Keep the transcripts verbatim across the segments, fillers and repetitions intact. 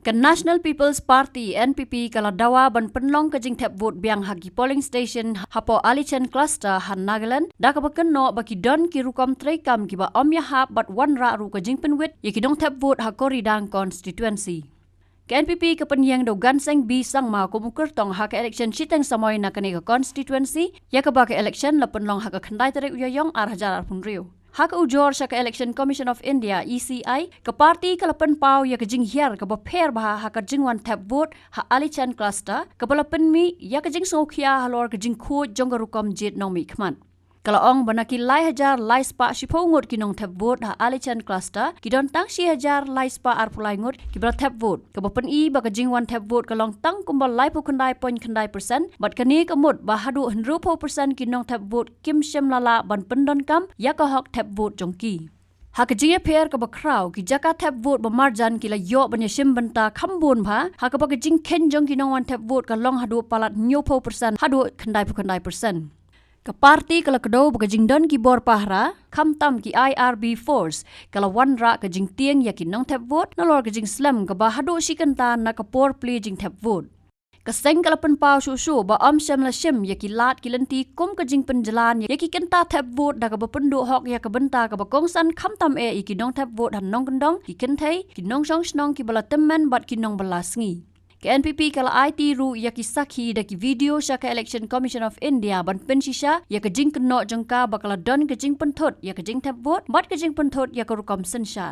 Ka National People's Party, N P P, ka la dawa ban pynlong ka jingthep vote biang ha ki polling station hapoh Alechen Cluster ha Nagaland, da kaba kynnoh ba ki don ki rukom treikam kiba ym ïahap bad wanrah ruh ka jingpynwit ïa ki nongthep vote ha Koryidang constituency. Ka N P P ka pynïeng da u Ganseng B Sangma kum u kyrtong ha ka election shiteng samoi na kane ka constituency, ïa kaba ka election la pynlong ha ka khyndai tarik u Ïaïong ar hajar arphew hynriew. Ha ka ujor sha ka Election Commission of India, E C I, ka party ka la pynpaw ïa ka jinghiar kaba pher bha ha ka jingwan thep vote ha Alechen Cluster, kaba la pynmih ïa ka jingsngewkhia halor ka jingkhuid jong ka rukom jied nongmihkhmat. Ka la ong ba na ki lai hajar lai spah shiphew ngut ki nongthep vote ha Alechen Cluster, ki don tang shi hajar lai spah arphew lai ngut kiba la thep vote, kaba pyni ba ka jingwan thep vote ka long tang kumba laiphew khyndai point khyndai percent, bad kane ka mut ba haduh hynriewphew percent ki nongthep vote kim shym la lah ban pyndonkam ïa ka hok thep vote jong ki. Ha ka jingïapher kaba khraw, ki jaka thep vote ba marjan ki la ïoh ban ïashim bynta kham bun bha, ha kaba ka jingkheiñ jong ki nongwan thep vote ka long haduh palat hynñiewphew percent haduh khyndaiphew khyndai percent. Ka party ka la kdew ba ka jingdon ki bor pahara, khamtam ki I R B force, ka la wanrah ka jingtieng ïa ki nongthep vote nalor ka jingslem kaba haduh shi kynta na ka por plie jingthep vote. Ka seng ka la pynpaw shuh shuh ba ym shym la shim ïa ki lad ki lynti kum ka jingpynjlan ïa ki kynta thep vote, da kaba pynduh hok ïa ka bynta kaba kongsan khamtam eh ïa ki nongthep vote ha nongkyndong, ki kynthei, ki nongshong shnong kiba la tymmen bad ki nongbylla sngi. Ka N P P ka la aiti ruh ïa ki sakhi da ki video sha ka Election Commission of India ban pynshisha ïa ka jingkynnoh jong ka ba ka la don ka jingpynthut ïa ka jingthep vote bad ka jingpynthut ïa ka rukom synshar.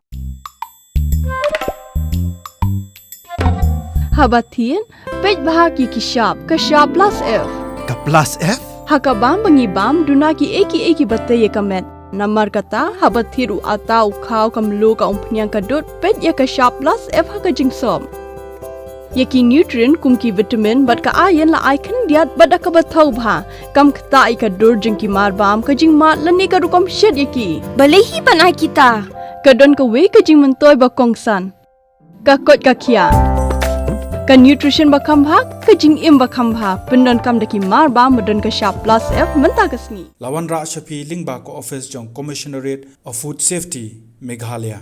Haba thied, peit bha ki ki shap, ka shap plus F. Ka plus F? Ha ka bam ba ngi bam, duna ki ei ki ei kiba tei ïa ka met. Namar kata, haba thied u atta, u khaw, ka mluh, ka umphniang, ka dud, peit ïa ka shap plus F ha ka jingsop. Ïa ki nutrient kum ki vitamin bad ka iron la ai khyndiat bad da kaba thaw bha. Kam ktah ïa ka dur jong ki mar bam, ka jingmad lane ka rukom shet ïa ki. Balei hi ban ai kita? Ka don kawei ka jingmyntoi ba kongsan. Ka koit ka khiah. Ka nutrition ba kham bha, ka jingim ba kham bha. Pyndonkam da ki mar bam ba don ka shap plus F mynta ka sngi. La wanrah sha phi lyngba ka office jong Commissionerate of Food Safety, Meghalaya.